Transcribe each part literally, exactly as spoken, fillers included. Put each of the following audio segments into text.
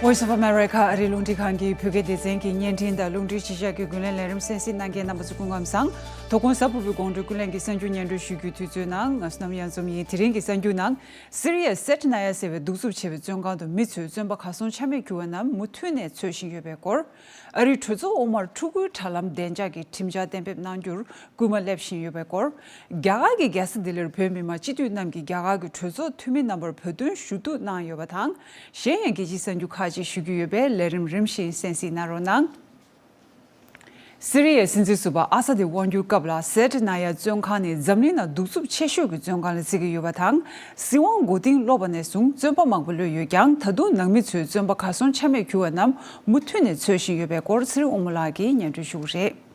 Voice of America ཨ་རིའི་རླུང་འཕྲིན་ཁང་གི་བོད་སྐད་སྡེ་ཚན་གྱི་བརྙན་འཕྲིན་དང་རླུང་འཕྲིན་གཞིས་ཆགས་ཀྱི་རྒྱུན་ལས་ལས་རིམ་གསན་གཟིགས་གནང་མཁན་རྣམ་པ་ཚོ་སྐུ་ཁམས་བཟང་། དོ་དགོང་གཟའ་ཕུར་བུའི་དགོང་དྲོའི་ཀུན་གླེང་གི་གསར་འགྱུར་སྙན་སྒྲོན་ཞུ་རྒྱུའི་དུས་ཚོད་ནང་ང་བསོད་ནམས་གཡང་འཛོམས་ཡིན། དེ་རིང་གི་གསར་འགྱུར་ནང་། སི་རི་ཡའི་སེད་ནཱ་ཡ་ཟེར་བའི་གདུག་རྩུབ་ཆེ་བའི་བཙོན་ཁང་དུ་མི་ཚོས་བཙོན་པ་གར་སོང་ཆ་མེད་གྱུར་བ་རྣམས་མུ་མཐུད་ནས་འཚོལ་བཞིན་ཡོད་པའི་སྐོར། ཨ་རིའི་གྲོས་ཚོགས་འོག་མར་ཕྲུ་གུའི་དྲ་ལམ་བདེ་འཇགས་ཀྱི་ཁྲིམས་འཆར་གཏན་འབེབས་གནང་རྒྱུར་སྐུལ་མ་སླེབས་བཞིན་ཡོད་པའི་སྐོར། རྒྱ་གར་གྱི་རྒྱལ་ས་ལྡི་ལིར་བོད་མི་མང་སྤྱི་འཐུས་རྣམས་ཀྱིས་རྒྱ་གར་གྱི་གྲོས་ཚོགས་འཐུས་མི་རྣམ་པར་བོད་དོན་ཞུ་གཏུག་གནང་ཡོད་པ་དང་། གཞན་ཡང་རྒྱལ་སྤྱིའི་གསར་འགྱུར་ཁག་ཅིག་ཞུ་རྒྱུ་ཡོད་པས་ལས་རིམ་རིམ་བཞིན་གསན་གཟིགས་གནང་རོགས་གནང་། སི་རི་ཡའི་སྲིད་འཛིན་ཟུར་པ་ཨ་ས་དེ་དབང་བསྒྱུར་སྐབས་ལ་སེད་ནཱ་ཡ་བཙོན་ཁང་ནི་འཛམ་གླིང་ནང་གདུག་རྩུབ་ཆེ་ཤོས་ཀྱི་བཙོན་ཁང་ལ་བརྩི་གི་ཡོད་པ་དང་། སྲིད་དབང་མགོ་རྟིང་སློག་པ་ནས་བཟུང་བཙོན་པ་མང་པོ་གློད་ཡོད་ཀྱང་། ད་དུང་ནང་མི་ཚོས་བཙོན་པ་གར་སོང་ཆ་མེད་གྱུར་བ་རྣམས་མུ་མཐུད་ནས་འཚོལ་བཞིན་ཡོད་པའི་སྐོར་ཚེ་རིང་དབང་མོ་ལགས་ཀྱིས་སྙན་སྒྲོན་ཞུ་གི་རེད།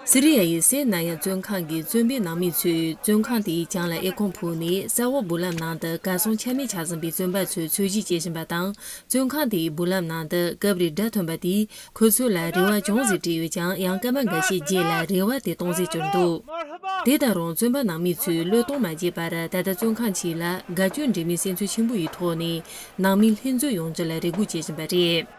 སི་རི་ཡ་ཡི་སེད་ནཱ་ཡ་བཙོན་ཁང་གི་བཙོན་པའི་ནང་མི་ཚོས་བཙོན་ཁང་དེའི་གྱང་ལ་ཨེ་ཁུང་ཕུབ་ནས་གསལ་བོ་སྦུག་ལམ་ནང་དུ་གར་སོང་ཆ་མེད་ཆགས་ཟིན་པའི་བཙོན་པ་ཚོའི་འཚོལ་ཞིབ་བྱེད་བཞིན་པ་དང་། བཙོན་ཁང་དེའི་སྦུག་ལམ་ནང་དུ་སྐབས་རེ་སྒྲ་ཐོན་པ་དེས་ཁོ་ཚོ་ལ་རེ་བ་ཅུང་ཟད་སྤྲད་ཡོད་ཀྱང་། ཡང་སྐར་མ་འགའ་ཤས་རྗེས་ལ་རེ་བ་དེ་སྟོང་ཟད་གྱུར་འདུག་དེ་ལྟ་རུང་བཙོན་པ་ནང་མི་ཚོས་བློས་གཏོང་མ་བྱས་པར། ད་ལྟ་བཙོན་ཁང་ཕྱི་ལ་དགའ་སྐྱོ་འདྲེས་མའི་སེམས་ཚོར་ཆེན་པོ་ཡི་ཐོག་ནས་ནང་མི་ལྷན་འཛོམས་ཡོང་རྒྱུ་ལ་རེ་སྒུག་བྱེད་བཞིན་པ་རེད།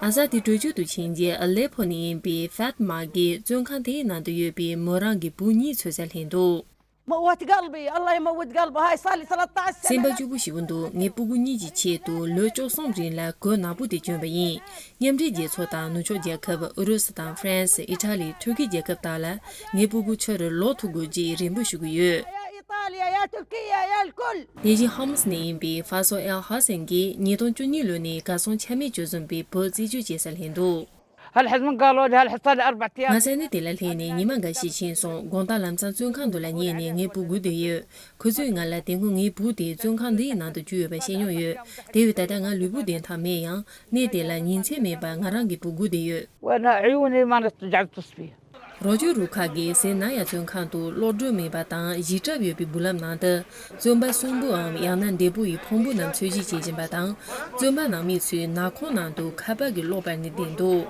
ཨ་ས་དེ་བྲོས་བྱོལ་དུ་ཕྱིན་རྗེས་ཨ་ལེ་ཕོ་ནས་ཡིན་པའི་ཕཱཏ་མ་གིས་བཙོན་ཁང་དེའི་ནང་དུ་ཡོད་པའི་མོ་རང་གི་བུ་གཉིས་འཚོལ་སར་ལྷན་འདུག་མوت قلبي، الله يموت قلبه. هاي صار لي ثلاثة عشر سنة. སེམས་པ་སྐྱོ་པོ་ཞིག་འདུག་ངའི་སྤུ་གུ་གཉིས་ཀྱི་ཆེད་དུ་ལོ་བཅུ་གསུམ་རིང་ལ་གོས་ནག་པོ་དེ་གྱོན་པ་ཡིན། མཉམ་འབྲེལ་རྒྱལ་ཚོགས་དང་ནུབ་ཕྱོགས་རྒྱལ་ཁབ་ཨུ་རུ་སུ་དང་ཧྥ་རན་སི། ཨི་ཊ་ལི། ཐུར་ཁེ་རྒྱལ་ཁབ་དག་ལ་ངའི་སྤུ་གུ་ཕྱིར་ལོག་ཐུབ་དགོས་ཅེས་རེ་འབོད་ཞུ་གི་ཡོད། يا إيطاليا، يا تركيا، يا الكل. དེ་བཞིན་ཧམ་སི་ནས་ཡིན་པའི་ཧྥ་སོ་ཨེལ་ཧ་སན་གྱིས་ཉིས་སྟོང་བཅུ་གཉིས་ལོ་ནས་གར་སོང་ཆ་མེད་གྱུར་ཟིན་པའི་བུ་རྩད་གཅོད་བྱེད་སར་ལྷན་འདུག هالحزب قالوا لي هالحصار أربع أيام. ང་ས་གནས་དེ་ལ་སླེབས་ནས་ཉི་མ་འགའ་ཤས་ཕྱིན་སོང་། དགོང་དག་ལམ་སང་བཙོན་ཁང་དུ་ལ་ཉལ་ནས་ངའི་བུ་སྒུག་བསྡད་ཡོད། ཁོ་ཚོས་ང་ལ་དེ་སྔོན་ངའི་བུ་དེ་བཙོན་ཁང་འདིའི་ནང་དུ་བཅུག་ཡོད་པ་ཤེས་མྱོང་ཡོད། དེ་བས་ད་ལྟ་ང་ལུས་པོ་བདེ་ཐང་མེད་ཡང་། གནས་དེ་ལ་ཉིན་མཚན་མེད་པར་ང་རང་གི་བུ་སྒུག་བསྡད་ཡོད། وأنا عيوني ما رجعت تصفي. རོགས་སྐྱོར་རུ་ཁག་གིས་སེད་ནཱ་ཡ་བཙོན་ཁང་དུ་གློག་སྒྲོན་མེད་པ་དང་། གཞི་གྲབས་ཡོད་པའི་སྦུག་ལམ་ནང་དུ་བཙོན་པ་གསོན་པོའམ་ཡང་ན་འདས་པོ་ཡི་ཕུང་པོ་རྣམས་འཚོལ་ཞིབ་བྱེད་བཞིན་པ་དང་། བཙོན་པ་ནང་མི་ཚོས་ནག་ཁུང་ནང་དུ་ཁ་པར་གྱི་གློག་སྤར་ནས་བསྡད་འདུག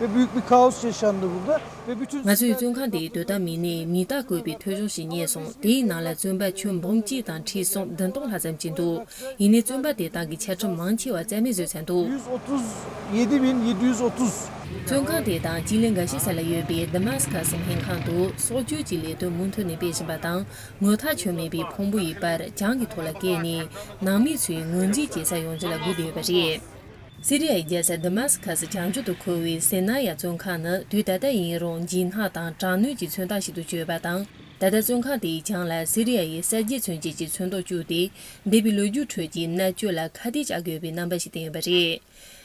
Ve büyük bir kaos yaşandı burada. Ve bütün ང་ཚོའི་བཙོན་ཁང་དེའི་དོ་དམ་མི་སྣས་མིང་རྟགས་བཀོད་པའི་ཐོ་གཞུང་ཞིག་རྙེད་སོང་། དེའི་ནང་ལ་བཙོན་པ་ཁྱོན་འབུམ་གཅིག་དང་ཁྲི་གསུམ་བདུན་སྟོང་ལྷག་ཙམ་ཅིག་འདུག་ཡིན་ནའི་བཙོན་པ་དེ་དག་གི་ཆ་ཁྲིམས་མང་ཆེ་བ་རྩ་མེད་བཟོས་ཚར་འདུག་ཡུས་ཨོ་ཏུས་ཡེ་དི་བིན་ཡེ་དུས་ཨོ་ཏུས། བཙོན་ཁང་དེ་དང་སྤྱི་གླིང་འགའ་ཤས་ས་ལ་ཡོད་པའི་དི་མཱ་སི་ཁ་སི་སྨན་ཁང་དུ་སྲོག་སྐྱོབ་ཀྱི་ལས་དོན་མུ་མཐུད་ནས་སྤེལ་བཞིན་པ་དང་། ངོ་ཐག་ཆོད་མེད་པའི་ཕུང་པོ་ཡི་པར་གྱང་གི་ཐོག་ལ་བཀལ་ནས་ནང་མི་ཚོས་ངོས་འཛིན་བྱེད་ས་ཡོང་རྒྱུ་ལ་སྒུག་བསྡད་ཡོད་པ་རེད། སི་རི་ཡའི་རྒྱལ་ས་དི་མཱ་སི་ཁ་སི་བྱང་ཕྱོགས་སུ་འཁོད་པའི་སེ་ན་ཡ་བཙོན་ཁང་ནི་དུས་ད་ལྟ་ཡིན་རུང་འཇིགས་སྣང་དང་དྲག་གནོན་གྱི་མཚོན་རྟགས་ཤིག་ཏུ་གྱུར་ཡོད་པ་དང་། ད་ལྟ་བཙོན་ཁང་དེའི་གྱང་ལ་སི་རི་ཡ་ཡི་གསར་བརྗེ་མཚོན་བྱེད་ཀྱི་ཚོན་མདོག་བཅུག་སྟེ། འདས་པའི་ལོ་རྒྱུས་ཁྲོད་ཀྱི་མནར་གཅོད་ལ་ཁ་གཏད་བཅག་དགོས་པའི་རྣམ་པ་ཞིག་བསྟན་ཡོད་པ་རེད།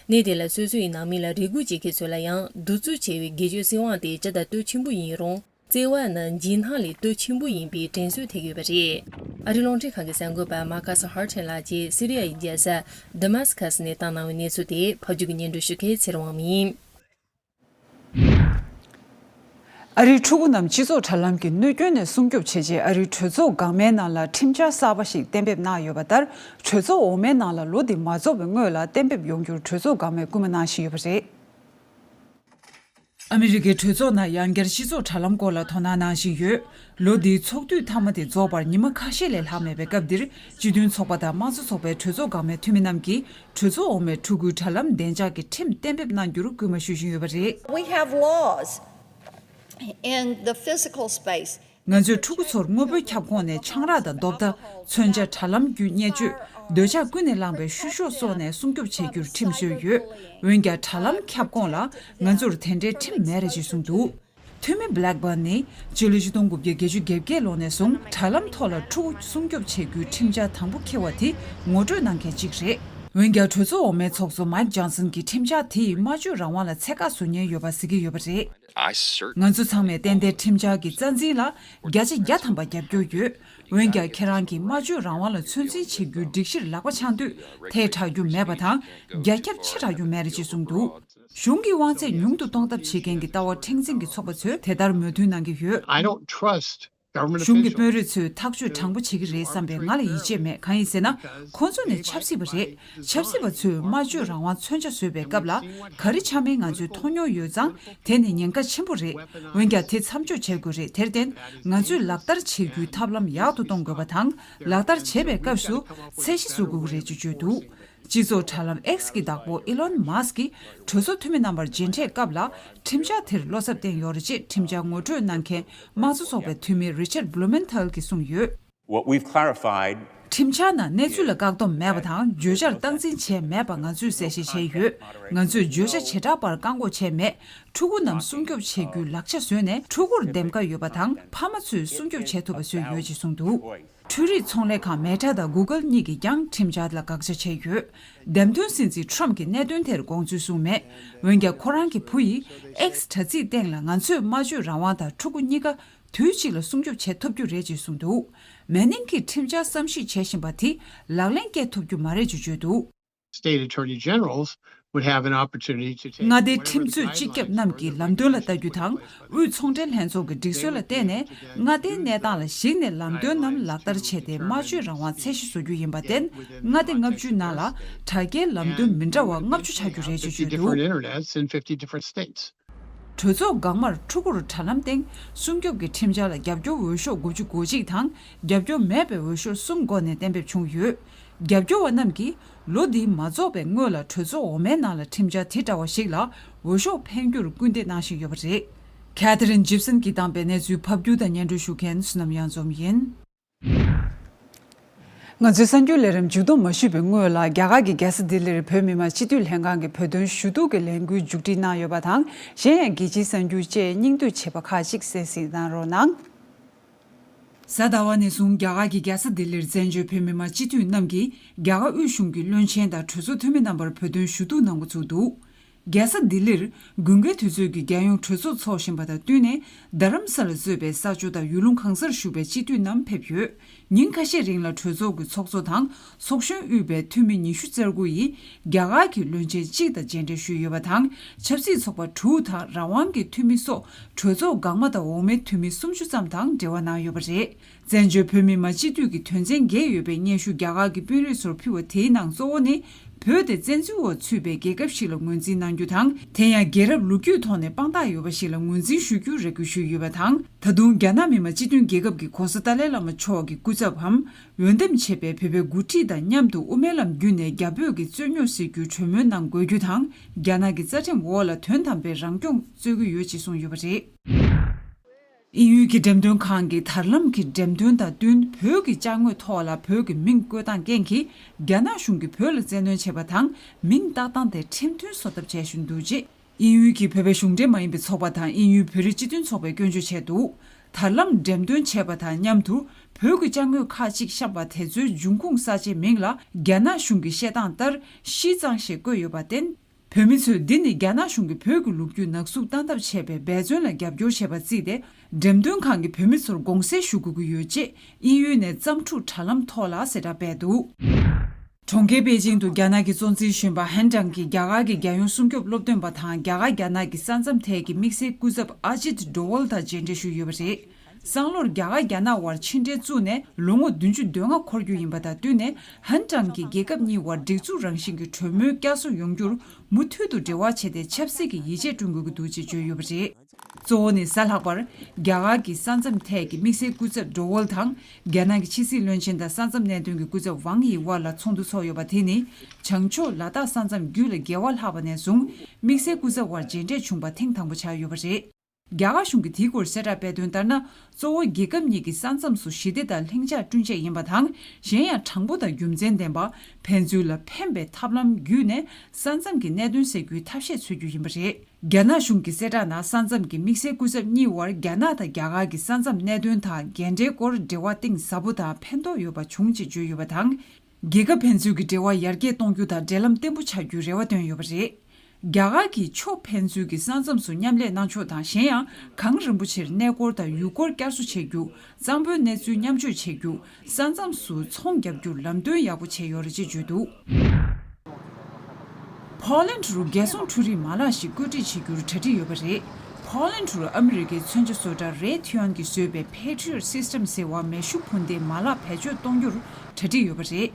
གནས་དེ་ལ་སོ་སོ་ཡི་ནང་མི་ལ་རེ་སྒུག་བྱེད་མཁན་ཚོ་ལ་ཡང་། གདུག་རྩུབ་ཆེ་བའི་སྒེར་གཅོད་སྲིད་དབང་དེ་ཇི་ལྟར་གཏོར་ཆེན་པོ་ཡིན་རུང་། བརྩེ་བ་ནི་འཇིགས་སྣང་ལས་གཏོར་ཆེན་པོ་ཡིན་པའི་དྲན་གསོ་ཐེབས་ཡོད་པ་རེད། ཨ་རིའི་རླུང་འཕྲིན་ཁང་གི་གསར་འགོད་པ་མར་ཁ་སི་ཧར་ཐན་ལགས་ཀྱིས་སི་རི་ཡ་ཡི་རྒྱལ་ས་དི་མཱ་སི་ཁ་སི་ནས་བཏང་གནང་བའི་གནས་ཚུལ་དེ་ཕབ་སྒྱུར་གྱིས་སྙན་སྒྲོན་ཞུ་མཁན་ཚེ་རིང་དབང་མོ་ཡིན། ཨ་རིའི་ཕྲུ་གུ་རྣམས་སྤྱི་ཚོགས་དྲ་ལམ་གྱི་གནོད་སྐྱོན་ནས་སྲུང་སྐྱོབ་བྱེད་ཆེད། ཨ་རིའི་གྲོས་ཚོགས་འགག་མའི་ནང་ལ་ཁྲིམས་འཆར་གསར་པ་ཞིག་གཏན་འབེབས་གནང་ཡོད་པ་ལྟར། གྲོས་ཚོགས་འོག་མའི་ནང་ལ་ལོ་འདི་མ་རྫོགས་པའི་སྔོན་ལ་གཏན་འབེབས་ཡོང་རྒྱུར་གྲོས་ཚོགས་འགག་མས་སྐུལ་མ་གནང་བཞིན་ཡོད་པ་རེད། ཨ་མི་རི་ཀའི་གྲོས་ཚོགས་ནང་ཡང་བསྐྱར་སྤྱི་ཚོགས་དྲ་ལམ་སྐོར་ལ་དོ་སྣང་གནང་བཞིན་ཡོད། ལོ་འདིའི་ཚོགས་དུས་མཐའ་མ་དེ་རྫོགས་པར་ཉི་མ་ཁ་ཤས་ལས་ལྷག་མེད་པའི་སྐབས་འདིར། སྤྱི་མཐུན་ཚོགས་པ་དང་དམངས་གཙོ་ཚོགས་པའི་གྲོས་ཚོགས་འགག་མའི་འཐུས་མི་རྣམས་ཀྱིས་གྲོས་ཚོགས་འོག་མའི་ཕྲུ་གུའི་དྲ་ལམ་བདེ་འཇགས་ཀྱི་ཁྲིམས་གཏན་འབེབས་གནང་རྒྱུར་སྐུལ་མ་ཞུ་བཞིན་ཡོད་པ་རེད། We have laws in the physical space. ང་ཚོས་ཕྲུ་གུ་ཚོར་དངོས་པོའི་ཁྱབ་ཁོངས་ནས་ཆང་རག་དང་རྡོག་རྡ། མཚོན་ཆ། དྲ་ལམ་བརྒྱུད་བརྙས་བཅོས། འདོད་ཆགས་ཀུན་ནས་བསླངས་པའི་བཤུ་གཞོག་སོགས་ནས་སྲུང་སྐྱོབ་བྱེད་རྒྱུར་ཁྲིམས་བཟོས་ཡོད། འོན་ཀྱང་། དྲ་ལམ་ཁྱབ་ཁོངས་ལ་ང་ཚོར་དེ་འདྲའི་ཁྲིམས་མེད་རེད་ཅེས་གསུངས་འདུག་འཐུས་མི་Blackburn་ནི་ཕྱི་ལོ་ཆིག་སྟོང་དགུ་བརྒྱ་བརྒྱད་ཅུ་གྱ་བརྒྱད་ལོ་ནས་བཟུང་དྲ་ལམ་ཐོག་ལ་ཕྲུ་གུ་སྲུང་སྐྱོབ་བྱེད་རྒྱུའི་ཁྲིམས་འཆར་དང་པོ་འཁྱེར་བ་དེ་ངོ་སྤྲོད་གནང་མཁན་གཅིག་རེད། འོན་ཀྱང་། གྲོས་ཚོགས་འོག་མའི་ཚོགས་གཙོ་Mike Johnson་གྱིས་ཁྲིམས་འཆར་དེ་ཡིས་སྨྲ་བརྗོད་རང་དབང་ལ་ཚད་བཀག་བཟོ་ཉེན་ཡོད་པ་གཟིགས་ཀྱི་ཡོད་པ་རེད། ང་ཚོ་ཚང་མས་ཏན་ཏན་ཁྲིམས་འཆར་གྱི་རྩ་འཛིན་ལ་བརྒྱ་ཆ་བརྒྱ་ཐམ་པ་རྒྱབ་སྐྱོར་ཡོད། འོན་ཀྱང་། ཁྱེད་རང་གིས་སྨྲ་བརྗོད་རང་དབང་ལ་ཚོད་འཛིན་བྱེད་རྒྱུའི་སྒྲིག་གཞིར་ལག་པ་འཆང་དུས་ཐལ་དྲགས་རྒྱུ་མེད་པ་དང་། རྒྱ་ཁྱབ་ཆེ་དྲགས་རྒྱུ་མེད་རེད་ཅེས་གསུངས་འདུག་གཞུང་གི་དབང་ཚད་ཉུང་དུ་གཏོང་ཐབས་བྱེད་མཁན་གྱི་ལྟ་བ་མཁྲེགས་འཛིན་གྱི་ཚོགས་པ་ཚོས་དེ་ལྟར་མོས་མཐུན་གནང་གི་ཡོད། I don't trust གཞུང་གི་དཔོན་རིགས་ཚོས་ཐག་གཅོད་དྲང་པོ་བྱེད་ཀྱི་རེད་བསམ་པའི་ང་ལ་ཡིད་ཆེས་མེད། གང་ཡིན་ཟེར་ན། ཁོང་ཚོ་ནི་ཆབ་སྲིད་པ་རེད། ཆབ་སྲིད་པ་ཚོས་སྨྲ་བརྗོད་རང་དབང་མཚོན་ཆ་བཟོས་པའི་སྐབས་ལ། ག་རེ་ཆགས་མིན་ང་ཚོས་མཐོང་མྱོང་ཡོད་ཙང་། དེ་ནི་ཉེན་ཁ་ཆེན་པོ་རེད། འོན་ཀྱང་དེ་མཚམས་འཇོག་བྱེད་དགོས་རེད། དེར་བརྟེན། ང་ཚོས་ལག་བསྟར་བྱེད་རྒྱུའི་ཐབས་ལམ་ཡག་ཏུ་གཏོང་དགོས་པ་དང་། ལག་བསྟར་བྱེད་པའི་སྐབས་སུ་ཚད་གཞི་བཟོ་དགོས་ཀྱི་རེད་ཅེས་བརྗོད་འདུག་སྤྱི་ཚོགས་དྲ་ལམ་X་གི་བདག་པོ་ཨི་ལོན་མཱ་སི་ཀྱིས་གྲོས་ཚོགས་འཐུས་མི་རྣམ་པར་མཇལ་འཕྲད་སྐབས་ལ། ཁྲིམས་འཆར་དེར་བློ་འཚབ་བསྟན་ཡོད་རེད་ཅེས་ཁྲིམས་འཆར་ངོ་སྤྲོད་གནང་མཁན་དམངས་གཙོ་ཚོགས་པའི་འཐུས་མི་Richard Blumenthal་གྱིས་གསུངས་ཡོད། What we've clarified ཁྲིམས་འཆར་ནང་གནས་ཚུལ་ལ་བཀག་སྡོམ་མེད་པ་དང་། བརྗོད་བྱར་སྟངས་འཛིན་བྱས་མེད་པ་ང་ཚོས་གསལ་བཤད་བྱས་ཡོད། ང་ཚོས་བརྗོད་བྱ་བྱེ་བྲག་པར་བཀག་འགོག་བྱས་མེད། ཕྲུ་གུ་རྣམས་སྲུང་སྐྱོབ་བྱེད་རྒྱུའི་ལག་ཆ་བཟོས་ནས། ཕྲུ་གུར་འདེམས་ཀ་ཡོད་པ་དང་། ཕ་མ་ཚོས་སྲུང་སྐྱོབ་བྱེད་ཐུབ་པ་བཟོས་ཡོད་ཅེས་གསུངས་འདུག་འཕྲུལ་རིག་ཚོང་ལས་ཁང་Meta་དང་Google་གཉིས་ཀྱིས་ཀྱང་ཁྲིམས་འཆར་ལ་དགག་བྱ་བྱས་ཡོད། འདེམས་ཐོན་སྲིད་འཛིན་Trump་གྱིས་གནད་དོན་དེར་དགོངས་ཚུལ་གསུངས་མེད། འོན་ཀྱང་ཁོ་རང་གི་བུ་ཡིས་X་དྲ་ཚིགས་སྟེང་ལ། ང་ཚོས་སྨྲ་བརྗོད་རང་དབང་དང་ཕྲུ་གུ་གཉིས་ཀ་དུས་གཅིག་ལ་སྲུང་སྐྱོབ་བྱེད་ཐུབ་རྒྱུ་རེད་ཅེས་གསུངས་འདུག་མེ་ནིང་གིས་ཁྲིམས་འཆར་བསམ་གཞིག་བྱེད་བཞིན་པ་དེ་ལག་ལེན་སྐྱེལ་ཐུབ་རྒྱུ་མ་རེད་ཅེས་བརྗོད་འདུག State Attorney Generals would have an opportunity to take མངའ་སྡེའི་ཁྲིམས་རྩོད་སྤྱི་ཁྱབ་རྣམས་ཀྱི་ལམ་སྟོན་ལ་ལྟ་རྒྱུ་དང་། དབུས་ཚོང་འབྲེལ་ལྷན་ཚོགས་ཀྱི་སྒྲིག་སྲོལ་ལ་བརྟེན་ནས། མངའ་སྡེའི་གནས་སྟངས་ལ་གཞིགས་ནས་ལམ་སྟོན་རྣམས་ལག་བསྟར་བྱས་ཏེ། སྨྲ་བརྗོད་རང་དབང་ཚད་གཞི་བཟོ་རྒྱུ་ཡིན་པར་བརྟེན། མངའ་སྡེ་ལྔ་བཅུའི་ནང་ལ་དྲ་རྒྱའི་ལམ་སྟོན་མི་འདྲ་བ་ལྔ་བཅུ་ཆགས་རྒྱུ་རེད་ཅེས་བརྗོད་འདུག Internets in fifty different states. གྲོས་ཚོགས་འགག་མར་ཕྲུ་གུར་དྲ་ལམ་སྟེང་སྲུང་སྐྱོབ་ཀྱི་ཁྲིམས་འཆར་ལ་རྒྱབ་སྐྱོར་འོས་ཤོག་དགུ་བཅུ་གོ་གཅིག་དང་། རྒྱབ་སྐྱོར་མེད་པའི་འོས་ཤོག་གསུམ་སྒོ་ནས་གཏན་འབེབས་བྱུང་ཡོད། རྒྱབ་སྐྱོར་བ་རྣམས་ཀྱིས་ལོ་འདི་མ་རྫོགས་པའི་སྔོན་ལ་གྲོས་ཚོགས་འོག་མའི་ནང་ལ་ཁྲིམས་འཆར་དེ་འདྲ་བ་ཞིག་ལ་འོས་ཤོག་འཕེན་རྒྱུར་སྐུལ་འདེད་གནང་བཞིན་ཡོད་པ་རེད། Katherine Gibson་གྱིས་བཏང་པའི་གནས་ཚུལ་ཕབ་སྒྱུར་དང་སྙན་སྒྲོན་ཞུ་མཁན་བསོད་ནམས་གཡང་འཛོམས་ཡིན། ང་ཚོའི་གསར་འགྱུར་ལས་རིམ་མཇུག་བསྡོམས་མ་ཞུས་པའི་སྔོན་ལ། རྒྱ་གར་གྱི་རྒྱལ་ས་ལྡི་ལིར་བོད་མི་མང་སྤྱི་འཐུས་ལྷན་ཁང་གི་བོད་དོན་ཞུ་གཏུག་གི་ལས་འགུལ་མཇུག་སྒྲིལ་གནང་ཡོད་པ་དང་། གཞན་ཡང་རྒྱལ་སྤྱིའི་གསར་འགྱུར་བཅས་སྙིང་བསྡུས་བྱས་པ་ཁག་ཅིག་གསན་གཟིགས་གནང་རོགས་གནང་། གཟའ་ཟླ་བ་ནས་བཟུང་རྒྱ་གར་གྱི་རྒྱལ་ས་ལྡི་ལིར་བཙན་བྱོལ་བོད་མི་མང་སྤྱི་འཐུས་རྣམས་ཀྱིས་རྒྱ་གར་དབུས་གཞུང་གི་བློན་ཆེན་དང་གྲོས་ཚོགས་འཐུས་མི་རྣམ་པར་བོད་དོན་ཞུ་གཏུག་གནང་འགོ་ཚུགས་འདུག་རྒྱལ་ས་ལྡི་ལིར་དགུན་ཁའི་དུས་ཚོད་ཀྱི་རྒྱལ་ཡོངས་གྲོས་ཚོགས་འཚོགས་བཞིན་པ་དང་བསྟུན་ནས། རྡ་རམ་ས་ལ་གཙོས་པའི་ས་ཕྱོགས་དང་ཡུལ་ལུང་གང་སར་བཞུགས་པའི་སྤྱི་འཐུས་རྣམས་ཕེབས་ཡོད། ཉིན་ཁ་ཤས་རིང་ལ་གྲོས་ཚོགས་ཀྱི་ཚོགས་གཙོ་དང་ཚོགས་གཞོན་དབུས་པའི་འཐུས་མི་ཉི་ཤུ་རྩ་དགུ་ཡིས་རྒྱ་གར་གྱི་བློན་ཆེན་གཅིག་དང་མཇལ་འཕྲད་ཞུས་ཡོད་པ་དང་། ཆབ་སྲིད་ཚོགས་པ་དྲུག་དང་རང་དབང་གི་འཐུས་མི་སོགས་གྲོས་ཚོགས་འགག་མ་དང་འོག་མའི་འཐུས་མི་སུམ་ཅུ་ཙམ་དང་འབྲེལ་བ་གནང་ཡོད་པ་རེད། བཙན་བྱོལ་བོད་མི་མང་སྤྱི་འཐུས་ཀྱི་དོན་ཚན་བརྒྱད་ཡོད་པའི་སྙན་ཞུ་རྒྱ་གར་གྱི་དཔོན་རིགས་ཚོར་ཕུལ་བ་དེའི་ནང་གཙོ་བོ་ནི། བོད་དེ་བཙན་འཛུལ་འོག་ཚུད་པའི་རྒྱལ་ཁབ་ཞིག་ལ་ངོས་འཛིན་གནང་རྒྱུ་དང་། དེ་ཡང་རྒྱལ་རབས་ལོ་རྒྱུས་ཐོག་ནས་དཔང་རྟགས་ཡོད་པ་ཞིག་ལ་ངོས་འཛིན་ཞུ་རྒྱུར་རེ་སྐུལ་ཞུས་ཡོད་པ་དང་། ད་དུང་རྒྱ་ནག་མི་དམངས་སྤྱི་མཐུན་རྒྱལ་ཁབ་ཀྱི་༧གོང་ས་ཏཱ་ལའི་བླ་མ་མཆོག་གི་སྐུ་ཚབ་བམ། འོས་འདེམས་བྱས་པའི་བོད་པའི་འགོ་ཁྲིད་དང་མཉམ་དུ་དབུ་མའི་ལམ་བརྒྱུད་ནས་རྒྱ་བོད་ཀྱི་རྩོད་རྙོག་སེལ་རྒྱུའི་གྲོས་མོལ་གནང་དགོས་རྒྱུ་དང་། རྒྱ་ནག་གི་རྩ་ཁྲིམས་འོག་ལ་དོན་དམ་པའི་རང་སྐྱོང་རྩོད་ཀྱི་ཡོད་ཅེས་གསུངས་ཡོད་པ་རེད། དབྱིན་ཡུལ་གྱི་འགྲེམས་སྟོན་ཁང་གིས་དར་ལམ་གྱི་འགྲེམས་སྟོན་དང་བསྟུན། བོད་ཀྱི་ཅ་དངོས་ཐོག་ལ་བོད་ཀྱི་མིང་བཀོད་སྟངས་རྐྱེན་གྱིས། རྒྱ་ནག་གཞུང་གིས་བོད་ལ་བཙན་གནོན་བྱས་པ་དང་། མིང་བཏགས་སྟངས་དེ་ཁྲིམས་མཐུན་བཟོ་ཐབས་བྱས་བཞིན་འདུག་ཅེས། དབྱིན་ཡུལ་གྱི་བོད་པའི་གཞུང་འབྲེལ་མ་ཡིན་པའི་ཚོགས་པ་དང་དབྱིན་ཡུལ་བོད་རིགས་སྤྱི་མཐུན་ཚོགས་པས་སྐྱོན་བརྗོད་བྱས་འདུག་དར་ལམ་འགྲེམས་སྟོན་བྱས་པ་དང་མཉམ་དུ། བོད་ཀྱི་ཅ་དངོས་ཁག་ཅིག་བཤམས་པ་དེ་ཚོའི་འབྱུང་ཁུངས་གསར་བརྗེའི་མིང་ལ། རྒྱ་ནག་གཞུང་གིས་བཤད་སྟངས་ལྟར། ཤིས་ཙང་ཞེས་བཀོད་ཡོད་པར་བརྟེན། བོད་མི་ཚོས་འདི་ནི་རྒྱ་ནག་གཞུང་གིས་བོད་ཀྱི་ལོ་རྒྱུས་ནག་བསུབ་བཏང་ཐབས་བྱས་པའི་འབད་བརྩོན་ལ་རྒྱབ་སྐྱོར་བྱས་པར་བརྩིས་ཏེ། འགྲེམས་སྟོན་ཁང་གིས་བོད་མི་ཚོར་དགོངས་སེལ་ཞུ་དགོས་ཀྱི་ཡོད་ཅེས་དབྱིན་ཡུལ་ནས་བརྩམས་སྒྲུང་དྲ་ལམ་ཐོག་ལ་གསལ་བསྒྲགས་སྤེལ་འདུག་གྲོང་ཁྱེར་པེ་ཅིང་དུ་རྒྱ་ནག་གི་གཙོ་འཛིན་གཞོན་པ་ཧན་ཀྲང་གིས་རྒྱ་གར་གྱི་རྒྱལ་ཡོངས་སྲུང་སྐྱོབ་སློབ་སྟོན་པ་དང་། རྒྱ་གར་རྒྱ་ནག་གི་ས་མཚམས་ཐད་ཀྱི་དམིགས་བསལ་སྐུ་ཚབ་ཨ་ཇིད་ཌོ་ཝལ་དང་མཇལ་འཕྲད་ཞུས་ཡོད་པ་རེད། སང་ལོར་རྒྱ་གར་རྒྱ་ནག་དབར་ཕྱི་འབྲེལ་བཙུགས་ནས་ལོ་ངོ་བདུན་ཅུ་དོན་ལྔ་འཁོར་རྒྱུ་ཡིན་པ་དང་བསྟུན་ནས། ཧན་ཀྲང་གིས་རྒྱལ་ཁབ་གཉིས་དབར་སྒྲིག་འཛུགས་རང་བཞིན་གྱི་གྲོས་མོལ་བསྐྱར་གསོ་ཡོང་རྒྱུར་མུ་མཐུད་དུ་འབྲེལ་བ་བྱས་ཏེ། ཆབ་སྲིད་ཀྱི་ཡིད་ཆེས་བསྐྲུན་དགོས་ཀྱི་འདུག་ཅེས་བརྗོད་ཡོད་པ་རེད། གཙོ་བོ་ནི་གཟའ་ལྷག་པར་རྒྱ་གར་གྱི་ས་མཚམས་ཐད་ཀྱི་དམིགས་བསལ་སྐུ་ཚབ་ཌོ་ཝལ་དང་། རྒྱ་ནག་གི་ཕྱི་སྲིད་བློན་ཆེན་དང་ས་མཚམས་གནད་དོན་གྱི་སྐུ་ཚབ་ཝང་ཡི་དབར་ལ་ཚོགས་འདུ་ཚོགས་ཡོད་པ་དེ་ནི། བྱང་ཕྱོགས་ལ་དྭགས་ས་མཚམས་བརྒྱུད་ལ་རྒྱལ་བ་ལྷག་པ་ནས་བཟུང་དམིགས་བསལ་སྐུ་ཚབ་དབར་མཇལ་འཕྲད་བྱུང་པ་ཐེངས་དང་པོ་ཆགས་ཡོད་པ་རེད། རྒྱ་གར་གཞུང་གིས་དེའི་སྐོར་གསལ་བསྒྲགས་སྤེལ་དོན་ལྟར་ན། གཙོ་བོ་རྒྱལ་ཁབ་གཉིས་ཀྱི་ས་མཚམས་སུ་ཞི་བདེ་དང་ལྷིང་འཇགས་བསྐྲུན་ཆེད་ཡིན་པ་དང་། གཞན་ཡང་དྲང་པོ་དང་རྒྱུ་མཚན་ལྡན་པ། ཕན་ཚུན་ལ་ཕན་པའི་ཐབས་ལམ་བརྒྱུད་ནས་ས་མཚམས་ཀྱི་གནད་དོན་སེལ་རྒྱུའི་ཐབས་ཤེས་འཚོལ་རྒྱུ་ཡིན་པ་རེད། རྒྱ་ནག་གཞུང་གི་གསལ་བསྒྲགས་ནང་། ས་མཚམས་ཀྱི་དམིགས་བསལ་སྐུ་ཚབ་གཉིས་དབར་རྒྱ་ནག་དང་རྒྱ་གར་གྱི་ས་མཚམས་གནད་དོན་དང་འགན་འཁྲིའི་སྐོར་འབྲེལ་བ་གཏིང་ཟབ་པོ་དང་ཕན་ཐོགས་ཡོད་པ་བྱུང་ཅེས་བརྗོད་ཡོད་པ་དང་། རྒྱལ་ཁབ་ཕན་ཚུན་གྱི་འབྲེལ་བ་ཡར་རྒྱས་གཏོང་རྒྱུ་དང་འབྲེལ་ལམ་བརྟན་པོ་ཆགས་རྒྱུའི་རེ་བ་བཏོན་ཡོད་པ་རེད། རྒྱ་གར་གྱིས་ཕྱོགས་ཕན་ཚུན་གྱི་ས་མཚམས་སུ་མཉམ་ལས་གནང་ཕྱོགས་དང་། གཞན་ཡང་གངས་རིན་པོ་ཆེར་གནས་སྐོར་དང་ཡུལ་སྐོར་བསྐྱར་གསོ་བྱེད་རྒྱུ། གཙང་པོའི་གནས་ཚུལ་མཉམ་སྤྱོད་བྱེད་རྒྱུ། ས་མཚམས་སུ་ཚོང་རྒྱག་རྒྱུར་ལམ་སྟོན་ཡག་པོ་བྱས་ཡོད་རེད་ཅེས་བརྗོད་འདུག་ཕོ་ལན་ཌི་རུ་རྒྱལ་སྲུང་འཕྲུལ་རིག་མ་ལག་ཞིག་བཀོད་སྒྲིག་བྱེད་རྒྱུར་གྲ་སྒྲིག་ཡོད་པ་རེད། ཕོ་ལན་ཌི་རུ་ཨ་མི་རི་ཀའི་མཚོན་ཆ་བཟོ་གྲྭ་རེ་ཐི་ཡོན་གྱིས་བཟོས་པའི་Patriot System ཟེར་བ་མེ་ཤུགས་འཕུར་མདེལ་མ་ལག་བེད་སྤྱོད་གཏོང་རྒྱུར་གྲ་སྒྲིག་ཡོད་པ་རེད།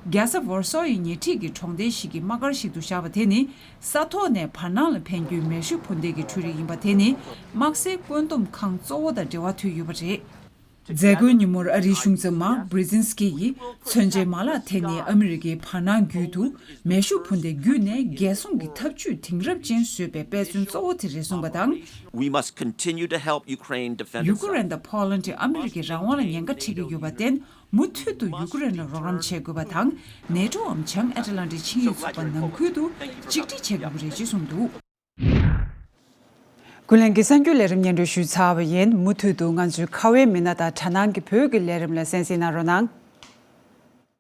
རྒྱལ་ས་ཝར་སོ་ཡི་ཉེ་འཁྲིས་ཀྱི་གྲོང་རྡལ་ཞིག་གི་དམག་སྒར་ཞིག་ཏུ་བཞག་པ་དེ་ནི། ས་ཐོག་ནས་བར་སྣང་ལ་འཕེན་རྒྱུའི་མེ་ཤུགས་འཕུར་མདེལ་གྱི་འཕྲུལ་རིག་ཡིན་པ་དེ་ནི། དམག་སའི་བཀོད་འདོམས་ཁང་གཙོ་བོ་དང་འབྲེལ་བ་མཐུད་ཡོད་པ་རེད། མཛད་སྒོའི་ཉིན་མོར་ཨ་རིའི་གཞུང་འཛིན་མར་བྷི་རི་ཛིན་སི་ཀི་ཡིས། མཚོན་ཆའི་མ་ལག་དེ་ནི་ཨ་མི་རི་ཀའི་བར་སྣང་བརྒྱུད་དུ་མེ་ཤུགས་འཕུར་མདའ་བརྒྱུད་ནས་རྒྱལ་སྲུང་གི་འཐབ་ཇུས་དེང་རབས་ཅན་བཟོས་པའི་དཔེ་མཚོན་གཙོ་བོ་དེ་རེད་གསུངས་པ་དང་། We must continue to help Ukraine defend ཡུ་ཀེ་རེན་དང་ཕོ་ལན་ཌི་ཨ་མི་རི་ཀའི་རང་དབང་ལ་ཉེན་ཁ་འཕྲད་ཀྱི་ཡོད་པར་བརྟེན། མུ་མཐུད་དུ་ཡུ་ཀེ་རེན་ལ་རོགས་རམ་བྱེད་དགོས་པ་དང་། ནེ་ཊོའམ་བྱང་ཨེཊ་ལན་ཊིག་ཆིངས་ཡིག་ཚོགས་པ་ནང་ཁུལ་དུ་གཅིག་སྒྲིལ་བྱེད་དགོས་པ་རེད་ཅེས་གསུངས་འདུག། ཀུན་གླེང་གི་གསར་འགྱུར་ལས་རིམ་སྙན་སྒྲོན་ཞུས་ཚར་བ་ཡིན། མུ་མཐུད་དུ་ང་ཚོའི་ཁ་བའི་མི་སྣ་དང་དྲ་ནང་གི་བོད་ཀྱི་ལས་རིམ་ལ་གསན་གཟིགས་གནང་རོགས་གནང་།